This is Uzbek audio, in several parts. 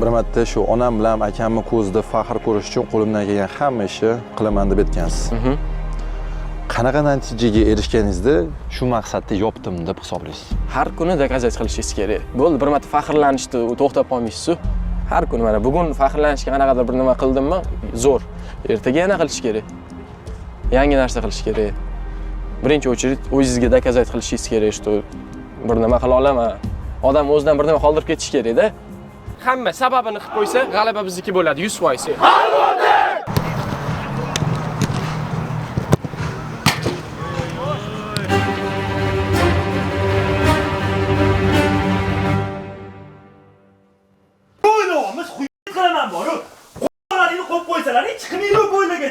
Bir marta shu onam bilan akamni ko'zida faxr ko'rish uchun qo'limdan kelgan hamma ishni qilaman deb aytgansiz. Qanaqa natijaga erishganingizda shu maqsadni yopdim deb hisoblaysiz? Har kuni доказать qilishingiz kerak. Bo'ldi, bir marta faxrlanishni to'xtab qolmaysiz. Har kuni mana bugun faxrlanishga qanaqadir bir nima qildimmi, zo'r. Ertaga yana qilish kerak. Yangi narsa qilish kerak. Birinchi очередь o'zingizga доказать qilishingiz kerak, что bir nima qila olaman. Odam o'zidan bir nima qoldirib ketishi kerak-da. Hamma sababini qilib qo'ysa, g'alaba bizniki bo'ladi 100%. O'ynayapmiz, qilaman boru. Qo'llaringni qo'yib qo'ysalaring chiqmaydi bo'ylaga.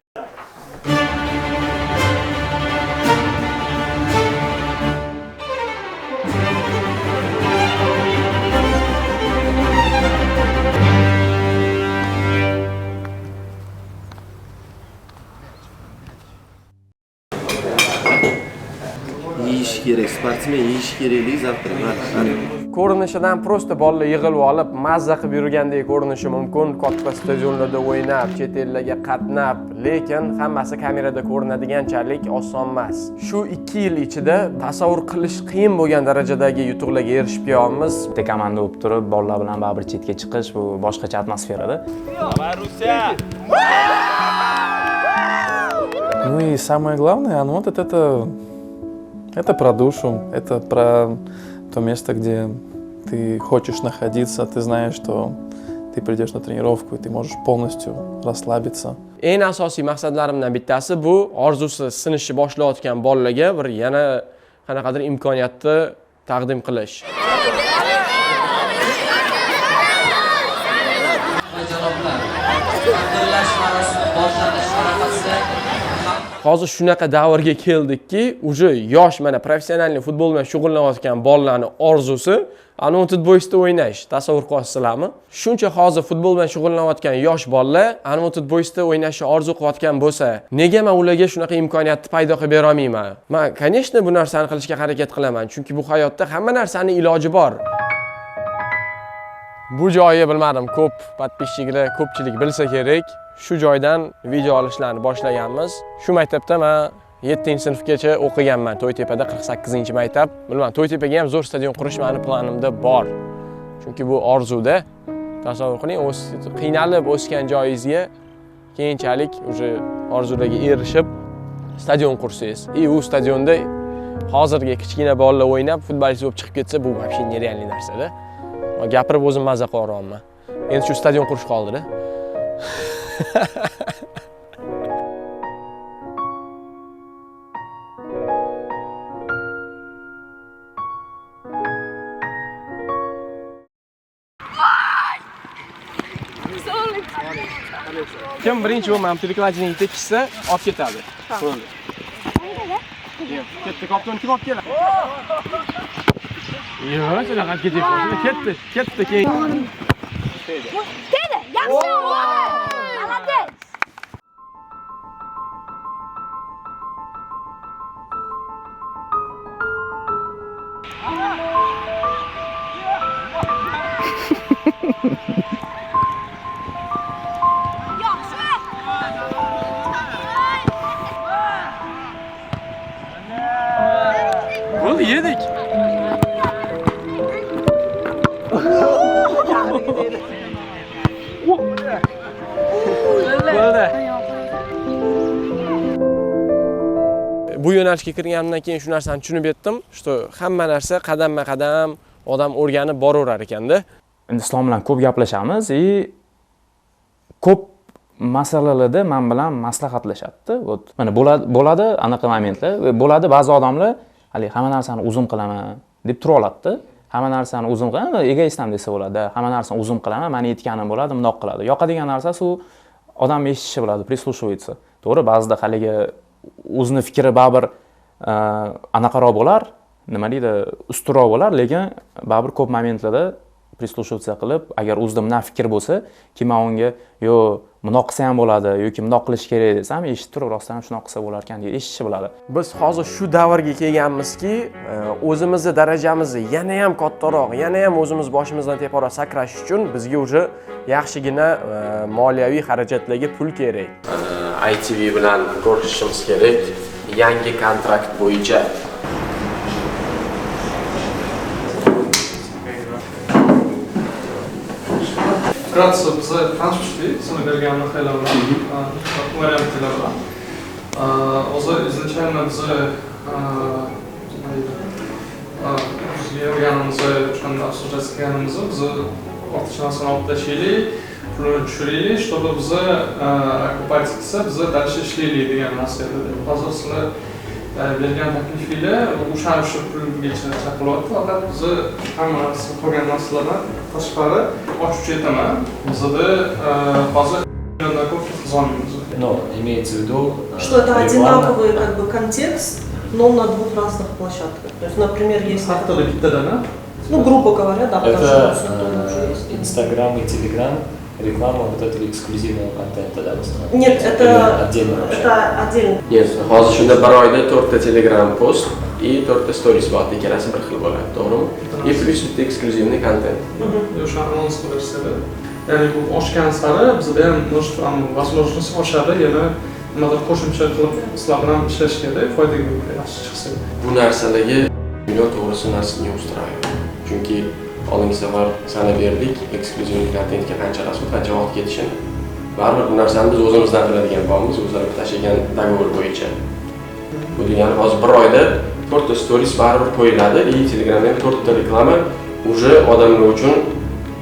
Yeyish kerak, sportsmen yeyish kerakli завтрак. Mana. Ko'rinishidan просто bolalar yig'ilib olib mazza qilib yurgandek ko'rinishi mumkin, katta stadionlarda o'ynab, chet ellarga qatnab, lekin hammasi kamerada ko'rinadiganchalik oson emas. Shu 2 yil ichida tasavvur qilish qiyin bo'lgan darajadagi yutuqlarga erishib kelyapmiz. Bitta komanda bo'lib turib, bolalar bilan baribir chetga chiqish bu boshqacha atmosferada. Ну и самое главное, Unwanted это про душу, это про то место, где ты хочешь находиться, ты знаешь, что ты придешь на тренировку, и ты можешь полностью расслабиться. Eng asosiy maqsadlarimdan bittasi bu orzusi sinishni boshlayotgan bolalarga bir yana qanaqadir imkoniyatni taqdim qilish. Janoblar, taqdirlash marosimi boshlanish arafasida. Hozir shunaqa davrga keldikki, уже yosh mana professional futbol bilan shug'ullanayotgan bolalarni orzusi Unwanted Boys'da o'ynash. Tasavvur qilasizlarmi? Shuncha hozir futbol bilan shug'ullanayotgan yosh bolalar Unwanted Boys'da o'ynashni orzu qilayotgan bo'lsa, nega men ularga shunaqa imkoniyatni paydo qilib bera olmayman? Men, конечно, bu narsani qilishga harakat qilaman, chunki bu hayotda hamma narsani iloji bor. Bu joyi bilmadim, ko'p подписчик lar, ko'pchilik bilsa kerak. Shu joydan video olishlarni boshlaganmiz. Shu maktabda men 7-sinfgacha o'qiganman. To'ytepada 48-maktab. Bilmadim, To'ytepaga ham zo'r stadion qurish meni planimda bor. Chunki bu orzuda. Tasavvur qiling, qiynalib o'sgan joyingizga keyinchalik уже orzularga erishib stadion qursangiz. И u stadionda hozirgi kichkina bolalar o'ynab futbolist bo'lib chiqib ketsa, bu вообще нереальный narsa-da. Gapirib o'zim maza qilyapman. Endi shu stadion qurish qoldida. Kim birinchi bo'lib mana перекладина ga tekkizsa, olib ketadi. Bo'ldi. Ketdi, koptoni kim olib keladi? Yo'q, shunaqa ketyapti. Ketdi, ketdi keyin. Tegdi, yaxshi. Молодец. Yaxshi. Bo'ldi, yedik. Bo'ldi. Bu yo'nalishga kirganimdan keyin shu narsani tushunib yetdim, что hamma narsa qadamma-qadam odam o'rganib boraverar ekanda. Endi Islom bilan ko'p gaplashamiz и ko'p masalalarda men bilan maslahatlashadi. Вот mana bo'ladi, bo'ladi anaqa momentlar, bo'ladi ba'zi odamlar haligi hamma narsani o'zim qilaman deb tura oladida. Hamma narsani o'zim qilaman, egoist ham desa bo'ladi. Hamma narsani o'zim qilaman, mani aytganim bo'ladi, bundoq qiladi. Yoqadigan narsasi u odam eshitishi biladi, прислушивается. To'g'ri, ba'zida haligi o'zini fikri baribir anaqaroq bo'lar, nima deydi, ustunroq bo'lar, lekin baribir ko'p momentlarda прислушиваться qilib, agar o'zida bunaqa fikr bo'lsa, keyin man unga yo Bundoq qilsa ham bo'ladi yoki bundoq qilish kerak desam, eshitib turib, rostdan ham shunaqa qilsa bo'lar ekan deydi, eshitishi biladi. Biz hozir shu davrga kelganmizki, o'zimizni darajamizni yana ham kattaroq, yana ham o'zimiz boshimizdan teparoq sakrash uchun bizga уже yaxshigina moliyaviy xarajatlarga pul kerak. ITV bilan ko'rishishimiz kerak yangi kontrakt bo'yicha. Вкратце biz tanishdik, seni bergan Mixail bilan, variantlar bilan. O'zi изначально biz nima deydi, bizga yurganimizni, o'shanda обсуждать qilganimizni, biz ortiqcha narsani olib tashlaylik, pulini tushiraylik, чтобы bizni окупать qilsa, biz дальше ishlaylik degan narsa edi. Hozir sizlar bergan taklifinglar o'sha pulgacha chaqilyapti, faqat bizni hamma narsa qolgan narsalardan tashqari ochiqcha aytaman, bizada hozir milliondan ko'p qozonmaymiz. Но имеется в виду, Что это реклама. Одинаковый как бы контекст, но на двух разных площадках. То есть, например, если... Haftada bittadan, a? Ну, грубо говоря, да, потому что у Это нас уже есть. Инстаграм и Телеграм, реклама вот этого эксклюзивного контента, да, в основном? Нет, Или это, отдельно вообще? Это отдельно. Нет, hozir shunda bir oyda to'rtta Telegram post и to'rtta stories bor, ikkalasi bir xil bo'ladi, to'g'rimi? И плюс bitta эксклюзивный kontent. O'sha anons versiyada. Ya'ni bu oshgan sari bizda ham, может, возможность oshadi, yana nimadir qo'shimcha qilib sizlar bilan ishlashga, foydaga yaxshi chiqsa. Bu narsalarga million to'g'risi narsa не устраивает. Chunki oldingi safar sanab berdik, эксклюзивный kontentga qancha расход, qancha vaqt ketishini. Baribir bu narsani biz o'zimizdan qiladigan bo'lamiz, o'zlari tashlagan договор bo'yicha. Bu degani hozir bir oyda to'rtta stories baribir qo'yiladi и Telegramda ham to'rtta reklama уже odamlar uchun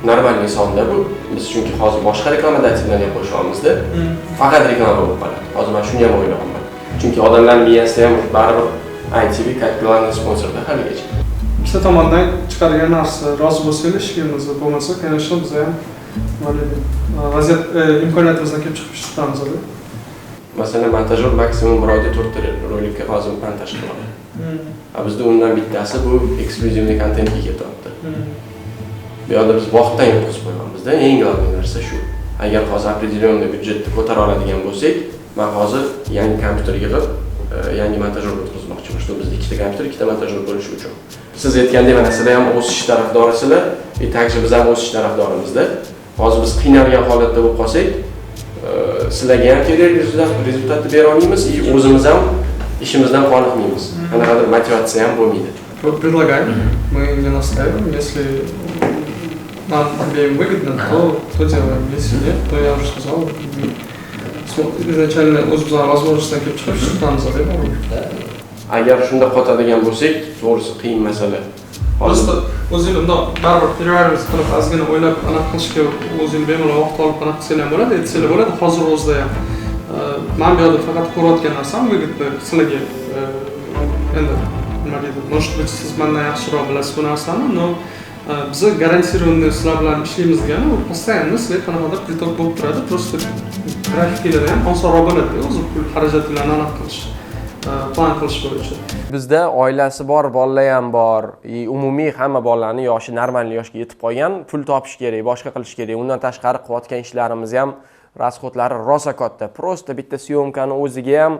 нормальный sonda bu. Biz chunki hozir boshqa рекламодатель larni ham qo'shyapmizda. Faqat reklama bo'lib qoladi. Hozir men shuni ham o'ylayapman. Chunki odamlar miyasida ham baribir ITV как главный sponsorda haligacha. Biza tomondan chiqargan narsa rozi bo'lsanglar ishlaymiz, bo'lmasa, конечно, biz ham nima deydi, vaziyat imkoniyatimizdan kelib chiqib ish tutamiz. Masalan, montajyor maksimum bir oyda to'rtta rolikka hozir montaj qiladi. A bizda undan bittasi bu эксклюзивный kontentga ketyapti. Bu yoqda biz vaqtdan yutqizib qo'yapmizda. Eng главный narsa shu. Agar hozir определенный byudjetni ko'tara oladigan bo'lsak, man hozir yangi kompyuter yig'ib, yangi montajyor o'tkazmoqchiman, чтобы bizda ikkita kompyuter, ikkita montajyor bo'lishi uchun. Siz aytgandek, mana sizlar ham o'sish tarafdorisizlar, и также biz ham o'sish tarafdorimizda. Hozir biz qiynalgan holatda bo'lib qolsak, sizlarga ham kerak результат ni bera olmaymiz и o'zimiz ham ishimizdan qoniqmaymiz. Qanaqadir motivatsiya ham bo'lmaydi. Вот предлагаем, мы не настаиваем, если нам обеим выгодно, то делаем, если нет, то я уже сказал, изначально o'zimizdan возможность dan kelib chiqib ish tutamiz, Agar shunda qotadigan bo'lsak, to'g'risi qiyin masala. Hozir Просто o'zinglar bundoq baribir переваривать qilib, ozgina o'ylab anaqa qilishga o'zinglar bemalol vaqt olib anaqa qilsanglar ham bo'ladi, aytsanglar bo'ladi. Hozir o'zida ham man bu yoqda faqat ko'rayotgan narsam выгодно sizlarga, endi nima deydi, может быть, siz mandan yaxshiroq bilasiz bu narsani, но biza гарантированный sizlar bilan ishlaymiz degani u постоянно sizlarga qanaqadir приток bo'lib turadi, просто grafiklarda ham osonroq bo'ladi o'zi pul xarajatlarni anaqa qilish, plan qilish bo'yicha. Bizda oilasi bor bolalar ham bor и umumiy hamma bolalarni yoshi нормальный yoshga yetib qolgan, pul topish kerak, boshqa qilish kerak. Undan tashqari qilayotgan ishlarimiz ham расход lari rosa katta. Просто bitta съёмка ni o'ziga ham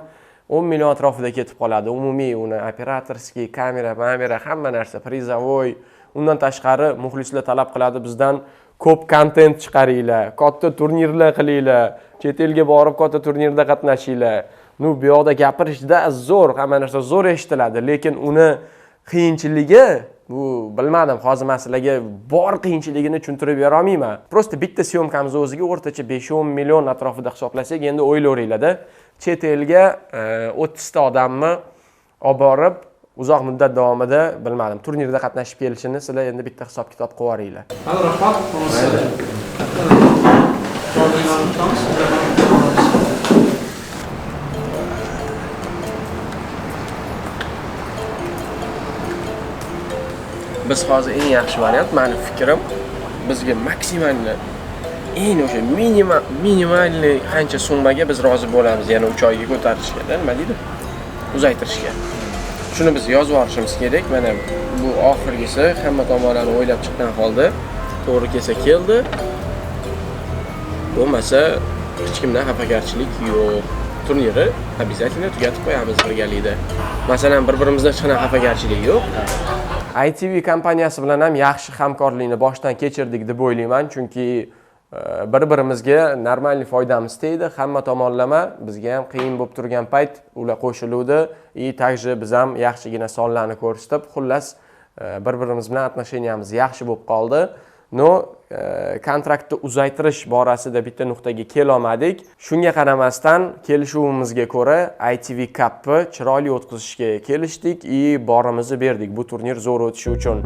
10 million atrofida ketib qoladi. Umumiy uni операторский, kamera, mamera, hamma narsa, призовой. Undan tashqari muxlislar talab qiladi bizdan ko'p kontent chiqaringlar, katta turnirlar qilinglar, chet elga borib katta turnirda qatnashinglar. Ну, bu yoqda gapirishda zo'r, hamma narsa zo'r eshitiladi, lekin uni qiyinchiligi bu bilmadim, hozir man sizlarga bor qiyinchiligini tushuntirib bera olmayman. Просто bitta съёмка miz o'ziga o'rtacha 5-10 million atrofida hisoblasak, endi o'ylayveringlarda, chet elga 30 ta odamni olib borib, uzoq muddat davomida bilmadim, turnirda qatnashib kelishini sizlar endi bitta hisob kitob qilib yuboringlar. Hadi, rahmat. Bo'lmasa, javobinglarni kutamiz. Rahmat. Biz hozir eng yaxshi variant, mani fikrim, bizga maksimalni eng o'sha минимальный qancha summaga biz rozi bo'lamiz, yana 3 oyga ko'tarishga, nima deydi? Uzaytirishga. Shuni biz yozib olishimiz kerak. Mana bu oxirgisi, hamma tomonlarni o'ylab chiqqan holda to'g'ri kelsa keldi. Bo'lmasa Hech kimdan xafagarchilik yo'q. Turnirni обязательно tugatib qo'yamiz birgalikda. Masalan, bir-birimizdan hech qanaqa xafagarchilik yo'q. ITV kompaniyasi bilan ham yaxshi hamkorlikni boshdan kechirdik deb o'ylayman, chunki bir-birimizga нормальный foydamiz tegdi, hamma tomonlama. Bizga ham qiyin bo'lib turgan payt ular qo'shiluvdi и также biz ham yaxshigina sonlarni ko'rsatib, xullas, bir-birimiz bilan отношения miz yaxshi bo'lib qoldi. Но kontraktni uzaytirish borasida bitta nuqtaga kelolmadik. Shunga qaramasdan, kelishuvimizga ko'ra ITV Cupni chiroyli o'tkazishga kelishdik и borimizni berdik bu turnir zo'r o'tishi uchun.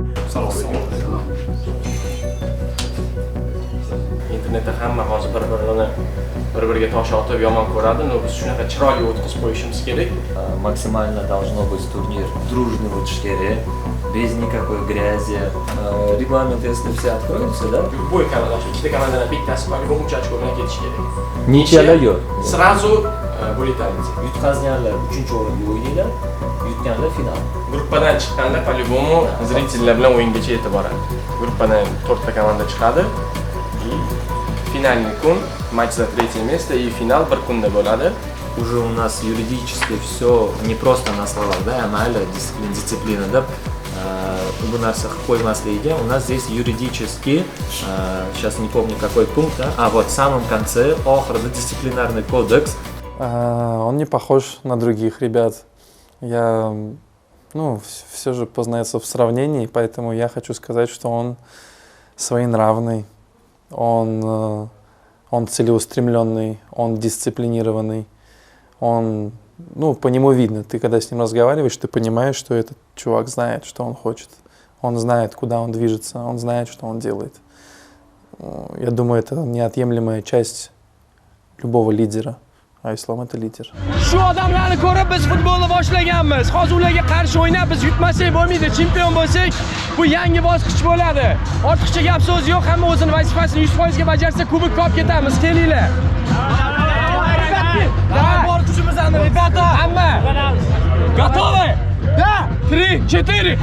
Internetda hamma hozir bir-birini, bir-biriga tosh otib yomon ko'radi, но biz shunaqa chiroyli o'tkazib qo'yishimiz kerak. Максимально должно быть турнир дружный o'tish kerak, без никакой грязи. Регламент, если все откроются, да? Любой komanda, o'sha ikkita komandadan bittasi по-любому 3 ochko bilan ketishi kerak. Ничья lar yo'q. Сразу вылетаете. Yutqazganlar uchinchi o'ringa o'ynaydi, yutganlar final. Gruppadan chiqqanda по-любому зритель lar bilan o'yingacha yetib boradi. Gruppadan to'rtta komanda chiqadi. И финальный kun матч за третье место и финал bir kunda bo'ladi. Уже у нас юридически все не просто на словах, да, mayli, дисциплина deb bu narsa qilib qo'ymasligiga у нас здесь юридически, сейчас не помню, какой пункт, да? А вот в самом конце, oxirida дисциплинарный кодекс. Он не похож на других ребят. Я, ну, все же познается в сравнении, поэтому я хочу сказать, что он своенравный, он целеустремленный, он дисциплинированный, он, ну, по нему видно. Ты когда с ним разговариваешь, ты понимаешь, что этот чувак знает, что он хочет. Он знает, куда он движется, он знает, что он делает. Я думаю, это неотъемлемая часть любого лидера. А Islom — это лидер. Shu odamlarni ko'rib biz futbolni boshlaganmiz. Hozir ularga qarshi o'ynab biz yutmasak bo'lmaydi. Chempion bo'lsak, bu yangi bosqich bo'ladi. Ortiqcha gap so'z yo'q, hamma o'zini vazifasini 100% ga bajarsa, kubokka olib ketamiz. Kelinglar. Давай, bor kuchimizni, ребята. Hamma. Готовы? Да. 3, 4.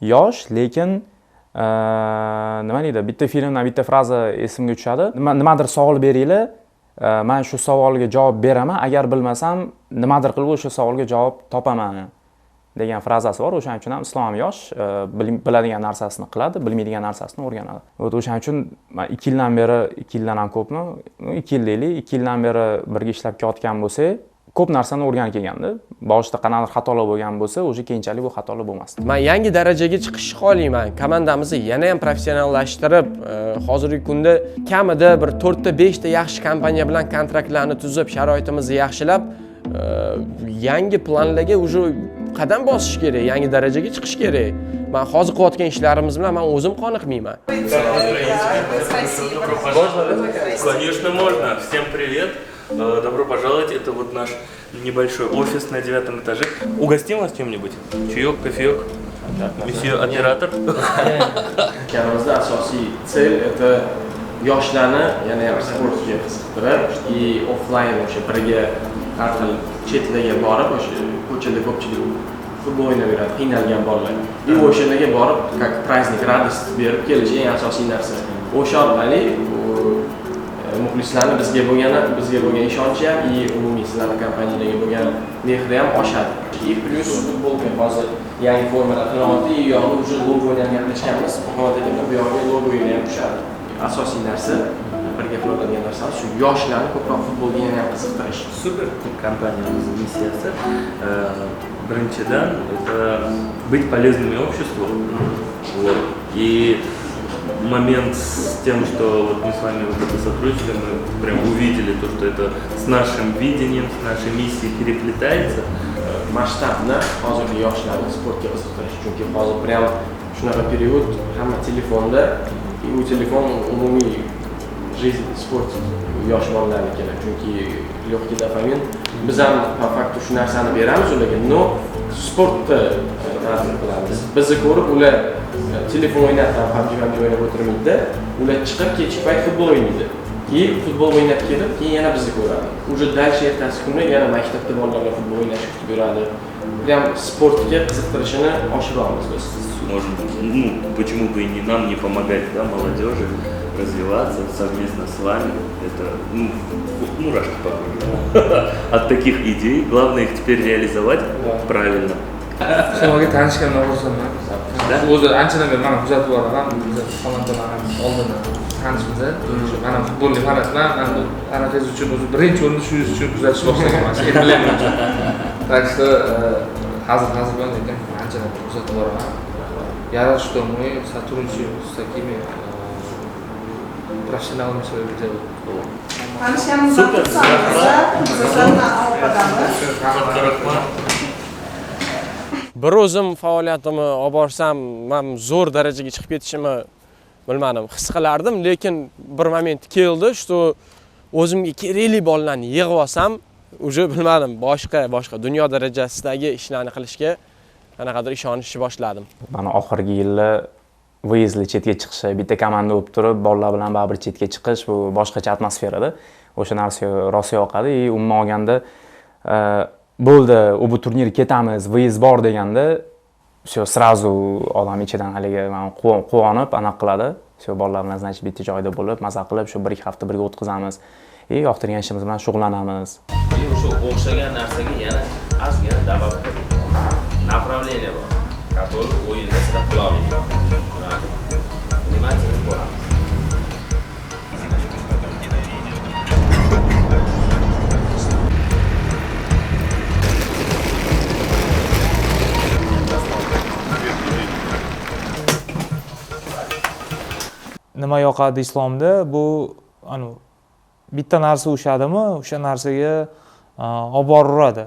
Yosh, lekin nima deydi, bitta filmdan bitta fraza esimga tushadi. Nimadir savol beringlar, man shu savolga javob beraman, agar bilmasam, nimadir qilib o'sha savolga javob topaman degan frazasi bor. O'shaning uchun ham Islom ham yosh, biladigan narsasini qiladi, bilmaydigan narsasini o'rganadi. Вот o'shaning uchun man 2 yildan beri, 2 yildan ham ko'pmi, 2 yil deylik, 2 yildan beri birga ishlab kelayotgan bo'lsak, ko'p narsani o'rganib kelganda, boshida qanaqadir xatolar bo'lgan bo'lsa, o'sha keyinchalik bu xatolar bo'lmasdi. Man yangi darajaga chiqishni xohlayman. Komandamizni yana ham professionallashtirib, hozirgi kunda kamida bir 4 ta 5 ta yaxshi kompaniya bilan kontraktlarni tuzib, sharoitimizni yaxshilab, yangi planlarga уже qadam bosish kerak, yangi darajaga chiqish kerak. Man hozir qilayotgan ishlarimiz bilan man o'zim qoniqmayman. Конечно, можно. Всем привет. Добро пожаловать. Это вот наш небольшой офис на девятом этаже. Угостим вас чем-нибудь? Чаек, кофеек? Месье оператор? Kanalımızda asosiy цель — это yoshlarni yana ham sportga qiziqtirib и offline o'sha birga har xil chetlarga borib, o'sha ko'chada ko'pchilik futbol o'ynab yuradi, qiynalgan bolalar. И o'shalarga borib, как праздник, радость berib kelish eng asosiy narsa. O'sha orqali muxlislarni bizga bo'lgan ishonchi ham и umumiy sizlarni kompaniyalarga bo'lgan mehri ham oshadi. И плюс futbolka hozir yangi formalar qilyapti, и yog'i уже logoni ham gaplashganmiz. Muhammad aka bilan bu yog'iga logoni ham tushadi. Asosiy narsa, birga qiladigan narsamiz shu yoshlarni ko'proq futbolga yana ham qiziqtirish. Супер. Kompaniyamiz missiyasi birinchidan это быть полезными обществу. Вот. И момент с тем, что вот мы с вами вот это сотрудничали, мы прям увидели то, что это с нашим видением, с нашей миссией переплетается. Masshtabni hozirgi yoshlarni sportga qiziqtirish, chunki hozir прям shunaqa период, hamma telefonda и u telefon umumiy жизнь, sport yosh bolalarnikida, chunki легкий дофамин. Biz ham по факту shu narsani beramiz ularga, но sportni targ'ib qilamiz. Bizni ko'rib ular telefon o'ynab ham, PUBG PUBG o'ynab o'tirmaydida, ular chiqib kechki payt futbol o'ynaydi, keyin futbol o'ynab kelib, keyin yana bizni ko'radi. Уже дальше ertasi kuni yana maktabda bolalar bilan futbol o'ynashni kutib yuradi. Прям sportga qiziqtirishini oshiryapmiz biz. Можем, ну, почему бы и не нам не помогать, да, молодежи Развиваться совместно с вами. Это, ну, мурашки по коже. От таких идей. Главное их теперь реализовать правильно. Islom aka tanishgandan xursandman. O'zi anchadan beri mana kuzatib boraman, biz komandalar ham oldindan tanishmiz. O'sha man ham futbolli fanatman. Man bu anaqangiz uchun o'zi birinchi o'rinda shu yuz uchun kuzatish boshlaganman. Emblema uchun. Так что hazil bilan, lekin anchadan beri kuzatib boraman. Я рад, что мы сотрудничаем с такими профессионалами своего дела. Tanishganimizdan xursandmiz. Biz sizlar bilan aloqadamiz. Katta rahmat. Bir o'zim faoliyatimni olib borsam, man zo'r darajaga chiqib ketishimni, bilmadim, his qilardim, lekin bir moment keldi, что o'zimga kerakli bolalarni yig'ib olsam, уже, bilmadim, boshqa boshqa dunyo darajasidagi ishlarni qilishga qanaqadir ishonishni boshladim. Mana oxirgi yillar выезд li chetga chiqishi, bitta komanda bo'lib turib, bolalar bilan baribir chetga chiqish, bu boshqacha atmosferada. O'sha narsa rosa yoqadi. И umuman olganda, bo'ldi, u bu turnirga ketamiz, выезд bor deganda, все сразу odam ichidan haligi mana quvonib anaqa qiladi. Все, bolalar bilan, значит, bitta joyda bo'lib, maza qilib, shu 1-2 hafta birga o'tkazamiz. И yoqtirgan ishimiz bilan shug'ullanamiz. И o'sha o'xshagan narsaga yana ozgina добавка, направление bor, который o'yinda sizlar qila olmaydi. Внимательно ko'ramiz. Nima yoqadi Islomda? Bu anu bitta narsa ushadimi, o'sha narsaga olib boraveradi.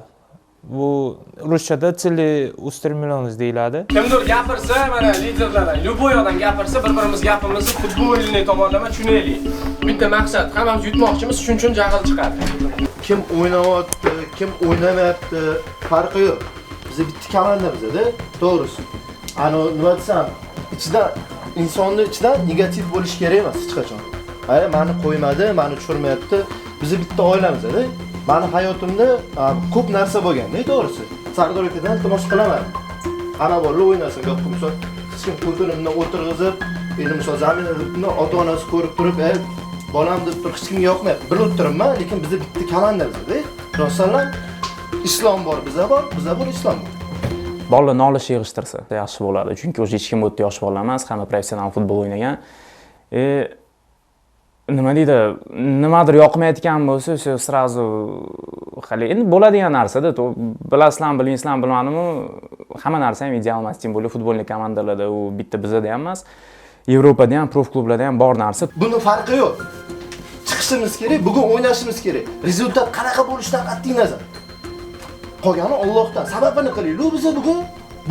Bu ruschada целеустремленность deyiladi. Kimdir gapirsa, mana liderlar, любой odam gapirsa, bir-birimiz gapimizni futbolni tomonlama tushunaylik. Bitta maqsad, hammamiz yutmoqchimiz, shuning uchun jahl chiqadi. Kim o'ynayapti, kim o'ynamayapti, farqi yo'q. Biz bitta komandamizda, to'g'risi. Ani nima desam, ichidan insonni ichidan negativ bo'lish kerak emas hech qachon. Ay, meni qo'ymadi, meni tushirmayapti. Biz bitta oilamizda. Meni hayotimda ko'p narsa bo'lganda, to'g'risi. Sardor akadan iltimos qilaman. Hamma bolalar o'ynasin, gap qilmasa, hech kim ko'tinimni o'tirg'izib, endi misol zaminni ota-onasi ko'rib turib, "Ey, bolam" deb turib hech kimga yoqmayapti. Bilib o'tiribman, lekin bizda bitta komandamizda. Rostdan Islom bor, biza bor, biza bor, Islom bor. Bolalar nolish yig'ishtirsa yaxshi bo'ladi. Chunki o'zi hech kim o'tda yosh bola emas, hamma professional futbol o'ynagan. Nima deydi, nimadir yoqmayotgan bo'lsa, все сразу hali endi bo'ladigan narsada, bilasizlarmi, bilmaysizlarmi, bilmadimu, hamma narsa ham ideal emas, тем более futbolli komandalarda, u bitta bizada ham emas, Yevropada ham, prof klublarda ham bor narsa. Buni farqi yo'q. Chiqishimiz kerak, bugun o'ynashimiz kerak. Rezultat qanaqa bo'lishidan qat'iy nazar. Qolgani Allohdan. Sababini qilaylik biz bugun.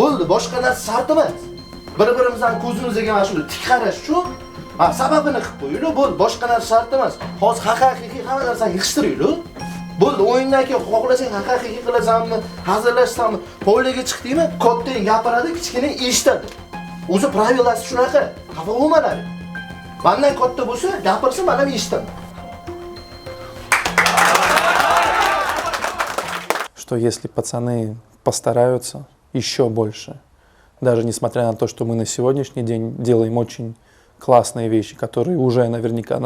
Bo'ldi, boshqa narsa shart emas. Bir-birimizning ko'zimizga mana shunday tik qarash uchun ha, sababini qilib qo'yaylik, bo'ldi, boshqa narsa shart emas. Hozir haqiqiy hamma narsani yig'ishtiraylik. Bo'ldi, o'yindan keyin xohlasang haqiqiy qilasanmi, hazillashsanmi, hovliga chiqdingmi, katta gapiradi, kichkina eshitadi. O'zi правилasi shunaqa. Xafa bo'lmalar. Mendan katta bo'lsa, gapirsa, men ham eshitaman. Что если пацаны постараются еще больше, даже несмотря на то, что мы на сегодняшний день делаем очень классные вещи, которые уже наверняка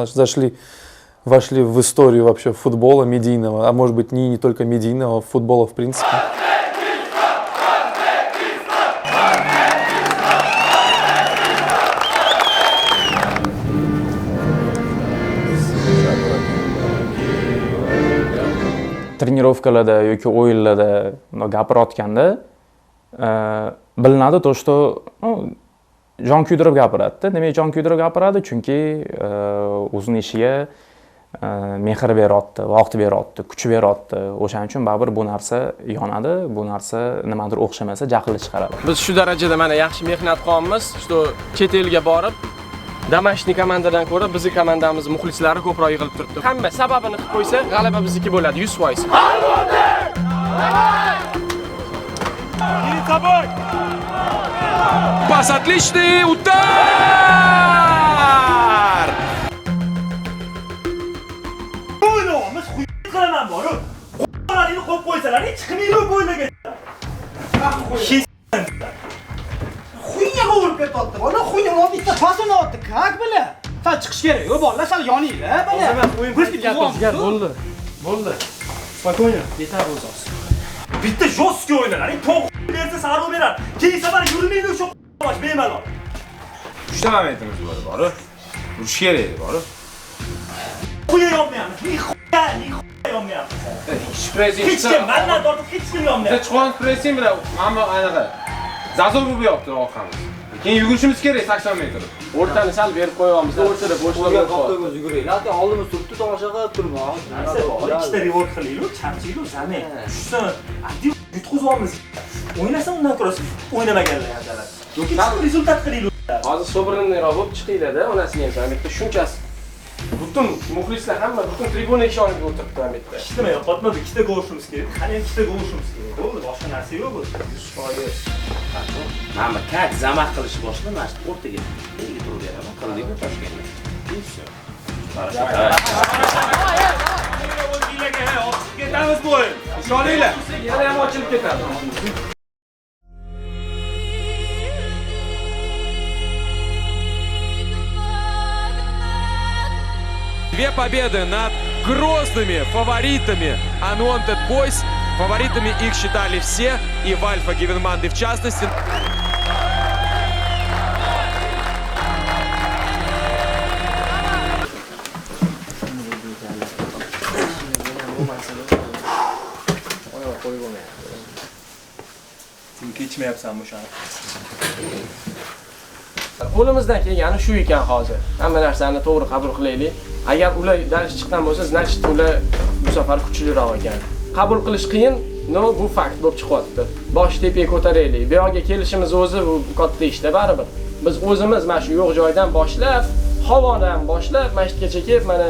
вошли в историю вообще футбола медийного, а может быть не только медийного, футбола в принципе. Trenirovkalarda yoki o'yinlarda gapirayotganda bilinadi то, что, ну, jon kuydirib gapiradi. Nimaga jon kuydirib gapiradi? Chunki o'zini ishiga mehr beryapti, vaqt beryapti, kuch beryapti. O'shaning uchun baribir bu narsa yonadi, bu narsa nimadir o'xshamasa jahli chiqaradi. Biz shu darajada mana yaxshi mehnat qilamiz, что chet elga borib домашний komandadan ko'ra bizning komandamiz muxlislari ko'proq yig'ilib turibdi. Hamma sababini qilib qo'ysa, g'alaba bizniki bo'ladi 100%. Перед собой! Пас отличный, удар! O'ynaymiz, qilaman boru. Qo'llaringni qo'yib qo'ysalaring, chiqmaydi bo'yniga. Хуйня ga urib ketyapti. Bola хуйня bitta pas o'ynayapti. Как, бля? Sal chiqish kerak. Yo, bolalar sal yoninglar, bala. O'yin jigar, bo'ldi. Bo'ldi. Спокойно, yetar o'zi. Bitta жёсткий o'ynalar. To'q bersa sariq beradi. Keyin safar yurmaydi o'sha bosh bemalol. 3 ta momentimiz bor, borib. Urish kerak edi, borib. Xuya yonmayapmiz. Ni xuya, ni xuya yonmayapmiz. Pressing hech kim mandan tortib hech kim yonmayapti. Biz chiqamiz pressing bilan mana anaqa. Zazor bo'lib yotdi orqamiz. Keyin yugurishimiz kerak 80 metr. O'rtani sal berib qo'yamiz. O'rtada bo'shliq yo'q. Qo'lga yuguraylik. Hatto oldimiz turibdi, tomosha qilib turma. Ikkita reward qilaylik, charchaylik, zamin. Tushsin. Addi yutqizamiz. O'ynasa undan ko'ra o'ynamaganlar ham. Yoki rezultat qilaylik. Hozir sobirliroq bo'lib chiqinglar-da, onasiga ham mana bu yerda shunchasi butun muxlislar hamma butun tribuna ishonib o'tiribdi mana bu yerda. Hech nima yo'qotmadi, ikkita gol urishimiz kerak. Hali ham ikkita gol urishimiz kerak. Bo'ldi, boshqa narsa yo'q bu. 100%. Mana как zamah qilishni boshladi, mana shu o'rtaga nega to'g'ri beraman, qildikmi Toshkentda. И всё. Хорошо. Ketamiz bu o'yin. Ishoninglar. Yana ham ochilib ketadi. Две победы над грозными фаворитами Unwanted Boys. Фаворитами их считали все, и в Альфа Гивенманды в частности. Kechmayapsan o'shani. Qo'limizdan kelgani shu ekan hozir. Hamma narsani to'g'ri qabul qilaylik. Agar ular dars chiqqan bo'lsa, значит ular bu safar kuchliroq ekan. Qabul qilish qiyin, no bu fakt bo'lib chiqyapti. Bosh tepaga ko'taraylik. Bu yoqqa kelishimiz o'zi bu katta ishda baribir. Biz o'zimiz mana shu yo'q joydan boshlab, havodan boshlab mana shu yergacha kelib, mana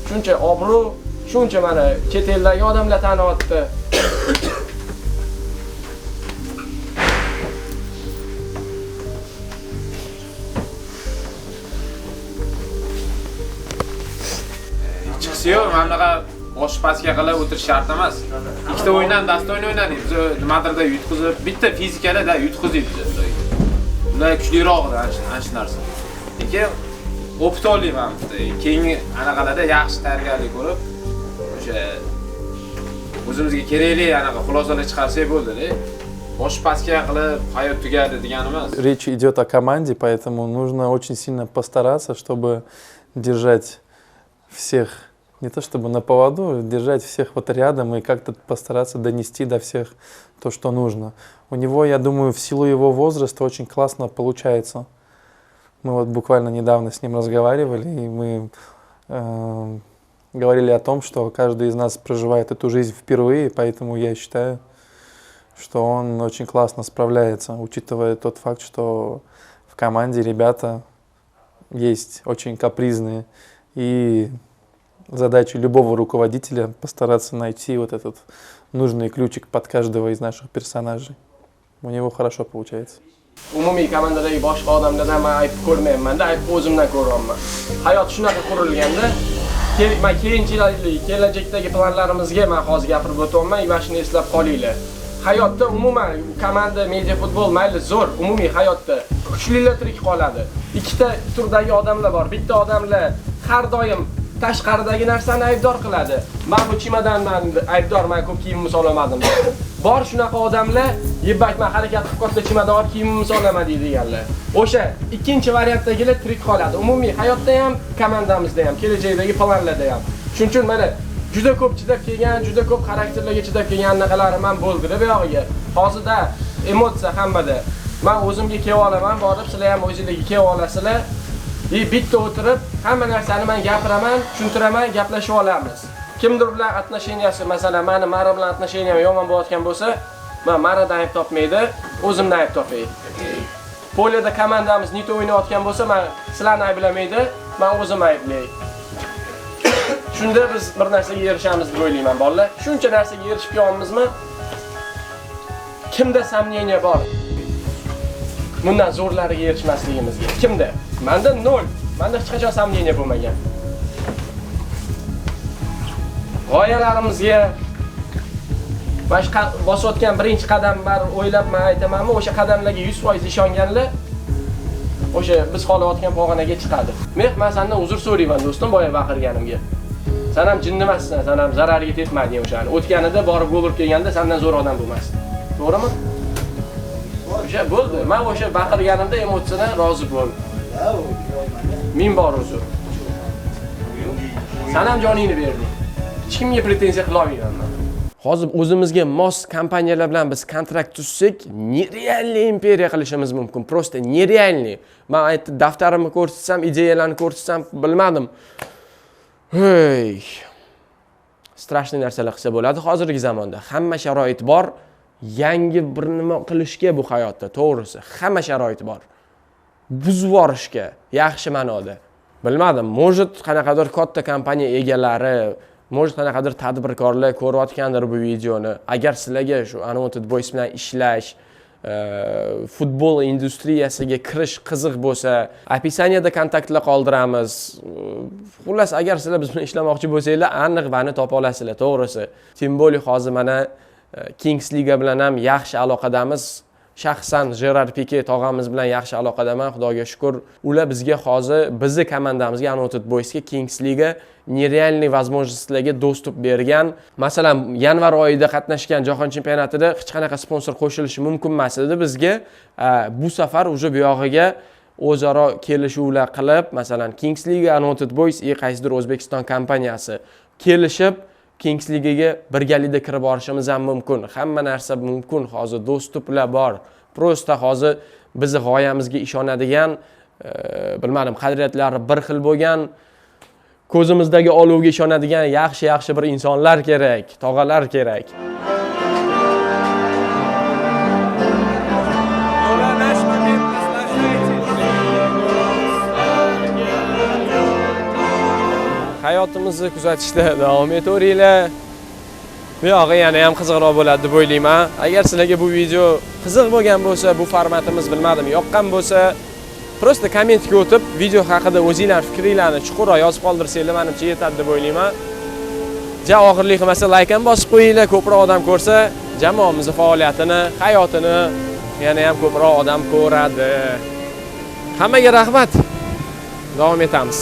shuncha obro', shuncha mana chet eldagi odamlar tanyapti. Yo'q, mana bunaqa bosh pastga qilib o'tirish shart emas. Ikkita o'yindan dastoyni o'ynadik. Biz nimadirda yutqizib, bitta fizikada da yutqizdik biz. Ular kuchliroq edi ana shu narsa. Lekin опыт olmayman. Keyingi anaqalarda yaxshi tayyorgarlik ko'rib, o'sha o'zimizga kerakli anaqa xulosalar chiqarsak bo'ldi-da. Bosh pastga qilib hayot tugadi degani emas. Речь идет о команде, поэтому нужно очень сильно постараться, чтобы держать всех не то чтобы на поводу, держать всех вот рядом и как-то постараться донести до всех то, что нужно. У него, я думаю, в силу его возраста очень классно получается. Мы вот буквально недавно с ним разговаривали, и мы говорили о том, что каждый из нас проживает эту жизнь впервые, поэтому я считаю, что он очень классно справляется, учитывая тот факт, что в команде ребята есть очень капризные, и задача любого руководителя постараться найти вот этот нужный ключик под каждого из наших персонажей. У него хорошо получается. Umumiy komandadagi boshqa odamlardan men ayb ko'rmayman-da, ayb o'zimdan ko'ryapman. Hayot shunaqa qurilganda, men keyinchalik kelajakdagi planlarimizga men hozir gapirib o'tyapman, va shuni eslab qolinglar. Hayotda umuman komanda, media futbol mayli zo'r, umumiy hayotda kuchlilar tirik qoladi. Ikkita turdagi odamlar bor. Bitta odamlar har doim tashqaridagi narsani aybdor qiladi. Men bu chimadanman aybdor, men ko'p kiyimimni solamadim. Bor shunaqa odamlar, "Yebbak, men harakat qilib katta chimadan olib kiyimimni solaman" deydiganlar. O'sha ikkinchi variantdagilar tirik qoladi. Umumiy hayotda ham, komandamizda ham, kelajakdagi planlarda ham. Shuning uchun mana juda ko'p chidab kelgan, juda ko'p xarakterlarga chidab kelgan anaqalarim ham bo'ldi-da bu yog'iga. Hozirda emotsiya hammada. Men o'zimga kelib olaman, borib sizlar ham o'zingizga kelib olasizlar. Bitta o'tirib, hamma narsani men gapiraman, tushuntiraman, gaplashib olamiz. Kimdir bilan отношенияsi, masalan, meni Mara bilan отношениям yomon bo'layotgan bo'lsa, men Maradan ayb topmaydi, o'zimdan ayb topay. Poleda komandamiz nito o'ynayotgan bo'lsa, men sizlarni ayblamaydi, men o'zim ayblay. Shunda biz bir narsaga erishamiz deb o'ylayman, bolalar. Shuncha narsaga erishib kelyapmizmi? Kimda сомнение bor? Bundan zo'rlariga erishmasligimizga. Kimda? Menda 0. Menda hech qachon сомнение bo'lmagan. G'oyalarimizga boshqa bosayotgan birinchi qadam bor o'ylab men aytamanmi, o'sha qadamlarga 100% ishonganlar O'sha biz xohlayotgan pog'onaga chiqadi. Men sendan uzr so'rayman do'stim, boya baqirganimga. Sen ham jinni emassan, sen ham zarariga tetmading o'shani. O'tganida borib gol urib kelganda sendan zo'r odam bo'lmasdi. To'g'rimi? O'sha bo'ldi. Men o'sha baqirganimda emotsiyadan rozi bo'l. Ming bor uzr. Sen ham joningni berding. Hech kimga pretenziya qila olmayman men. Hozir o'zimizga mos kompaniyalar bilan biz kontrakt tuzsak, нереальный imperiya qilishimiz mumkin. Просто нереальный. Men aytdi, daftarimni ko'rsatsam, ideyalarni ko'rsatsam, bilmadim. Hey. Страшный narsalar qilsa bo'ladi hozirgi zamonda. Hamma sharoit bor. Yangi bir nima qilishga bu hayotda, to'g'risi, hamma sharoit bor. Buzib yuborishga, yaxshi ma'noda. Bilmadim, может qanaqadir katta kompaniya egalari, может qanaqadir tadbirkorlar ko'rayotgandir bu videoni. Agar sizlarga shu Unwanted Boys bilan ishlash, futbol industriyasiga kirish qiziq bo'lsa, описание da kontaktlar qoldiramiz. Xullas, agar sizlar biz bilan ishlamoqchi bo'lsanglar, aniq mani topa olasizlar, to'g'risi. Тем более hozir mana Kings Liga bilan ham yaxshi aloqadamiz. Shaxsan Jerar Pike tog'amiz bilan yaxshi aloqadaman, Xudoga shukur. Ular bizga hozir bizni komandamizga, Unwanted Boysga Kings Liga нереальный возможность larga доступ bergan. Masalan, yanvar oyida qatnashgan jahon chempionatida hech qanaqa sponsor qo'shilishi mumkin emas edi bizga. Bu safar уже bu yog'iga o'zaro kelishuvlar qilib, masalan, Kings Liga, Unwanted Boys и qaysidir O'zbekiston kompaniyasi kelishib Kings Ligaga birgalikda kirib borishimiz ham mumkin. Hamma narsa mumkin hozir, доступ lar bor. Просто hozir bizni g'oyamizga ishonadigan, bilmadim, qadriyatlari bir xil bo'lgan, ko'zimizdagi olovga ishonadigan yaxshi-yaxshi bir insonlar kerak, tog'alar kerak. Ура, наш момент, наслаждайтесь. Hayotimizni kuzatishda davom etaveringlar. Bu yog'i yana ham qiziqroq bo'ladi deb o'ylayman. Agar sizlarga bu video qiziq bo'lgan bo'lsa, bu formatimiz bilmadim, yoqqan bo'lsa, просто kommentga o'tib, video haqida o'zinglar fikringlarni chuqurroq yozib qoldirsanglar, menimcha yetadi deb o'ylayman. Ja og'irlik qilmasa like ham bosib qo'yinglar, ko'proq odam ko'rsa, jamoamiz faoliyatini, hayotini yana ham ko'proq odam ko'radi. Hammaga rahmat. Davom etamiz.